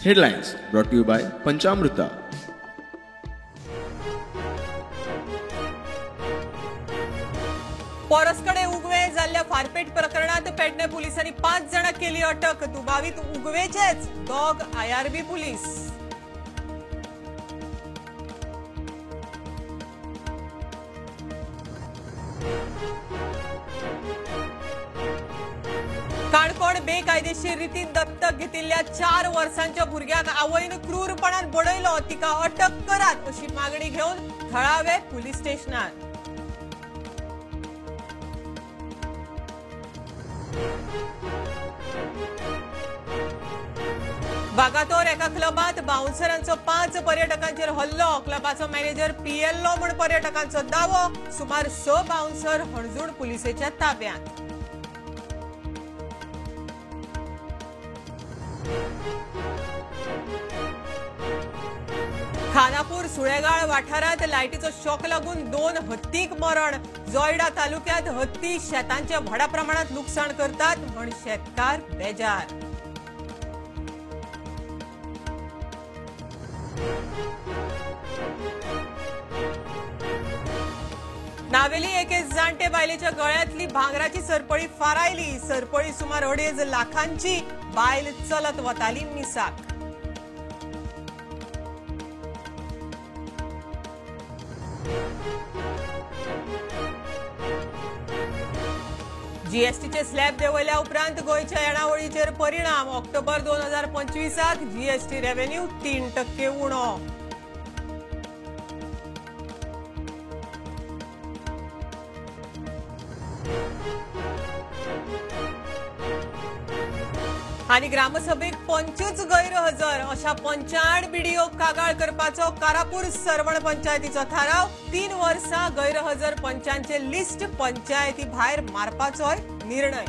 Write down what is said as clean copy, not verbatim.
Headlines brought to you by Panchamruta. पोरसकडे उगवे जाल्ल्या फारपेट प्रकरणात पेडणे पोलिसांनी 5 जाणांक केली अटक. दुबावीत उगवेचेच दोग आयआरबी पुलीस. काणकोण बेकायदेशीर रितीन दत्तक घेतिल्ल्या 4 वर्सांच्या भुरग्याक आवयन क्रूरपणान बडयलो, तिका अटक करात अशी मागणी घेवन थळावे पुलीस स्टेशनार. वागातोर एका क्लबात बाउन्सरांचो 5 पर्यटकांचेर हल्लो. क्लबाचो मॅनेजर पियेल्लो म्हूण पर्यटकांचो दावो. सुमार 6 बाउन्सर हणजूण पुलिसेच्या ताब्यांत. खानापूर सुळेगाळ वाठारांत लायटीचो शॉक लागून 2 हत्तींक मरण. जोयडा तालुक्यात हत्ती शेतांचे व्हडा प्रमाणात लुकसाण करतात म्हण शेतकार बेजार. नावेली एके जाणटे बायलेच्या गळ्यांतली भांगराची सरपळी फारायली. सरपळी सुमार 2.5 लाखांची. बायल चलत वताली मिसाक. जीएसटीचे स्लॅब देंवयल्या उपरांत गोंयच्या येणावळीचेर परिणाम. ऑक्टोबर 2025 जीएसटी रेव्हेन्यू 3% उणो. आनी ग्रामसभेक पंचूच गैरहजर अशा पंचाआड बीडीओ कागाळ करपाचो कारापूर सरवण पंचायतीचो थाराव. 3 वर्सां गैरहजर पंचांचे लिस्ट पंचायती भायर मारपाचोय निर्णय.